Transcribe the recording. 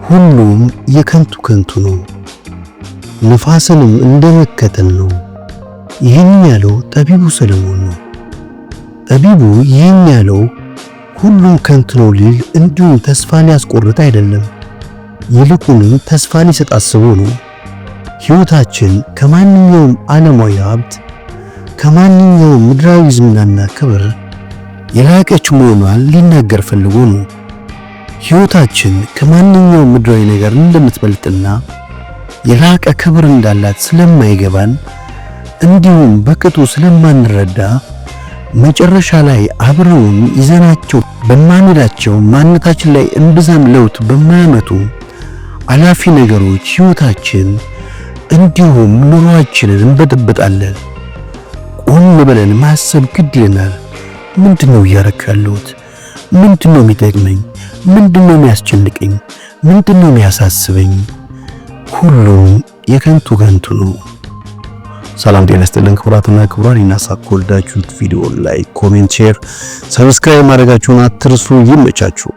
ሁሉም የከንቱ ከንቱ ነው፣ ነፋስንም እንደ መከተል ነው። ይህን ያለው ጠቢቡ ሰለሞን ነው። ጠቢቡ ይህን ያለው ሁሉም ከንቱ ነው ሊል እንዲሁም ተስፋ ሊያስቆርጥ አይደለም፣ ይልቁንም ተስፋ ሊሰጥ አስቦ ነው። ሕይወታችን ከማንኛውም ዓለማዊ ሀብት፣ ከማንኛውም ምድራዊ ዝናና ክብር የላቀች መሆኗን ሊናገር ፈልጎ ነው። ሕይወታችን ከማንኛውም ምድራዊ ነገር እንደምትበልጥና የላቀ ክብር እንዳላት ስለማይገባን እንዲሁም በቅጡ ስለማንረዳ መጨረሻ ላይ አብረውን ይዘናቸው በማንሄዳቸው፣ ማንነታችን ላይ እምብዛም ለውጥ በማያመጡ አላፊ ነገሮች ሕይወታችን እንዲሁም ኑሯችንን እንበጠብጣለን። ቆም ብለን ማሰብ ግድ ይለናል። ምንድነው እያረኩ ያለሁት? ምንድነው የሚጠቅመኝ? ምንድነው የሚያስጨንቀኝ? ምንድነው የሚያሳስበኝ? ሁሉም የከንቱ ከንቱ ነው። ሰላም ጤና ይስጥልን ክቡራትና ክቡራን፣ ይናሳቅ ከወደዳችሁት ቪዲዮ like፣ comment፣ share፣ subscribe ማድረጋችሁን አትርሱ። ይመቻችሁ።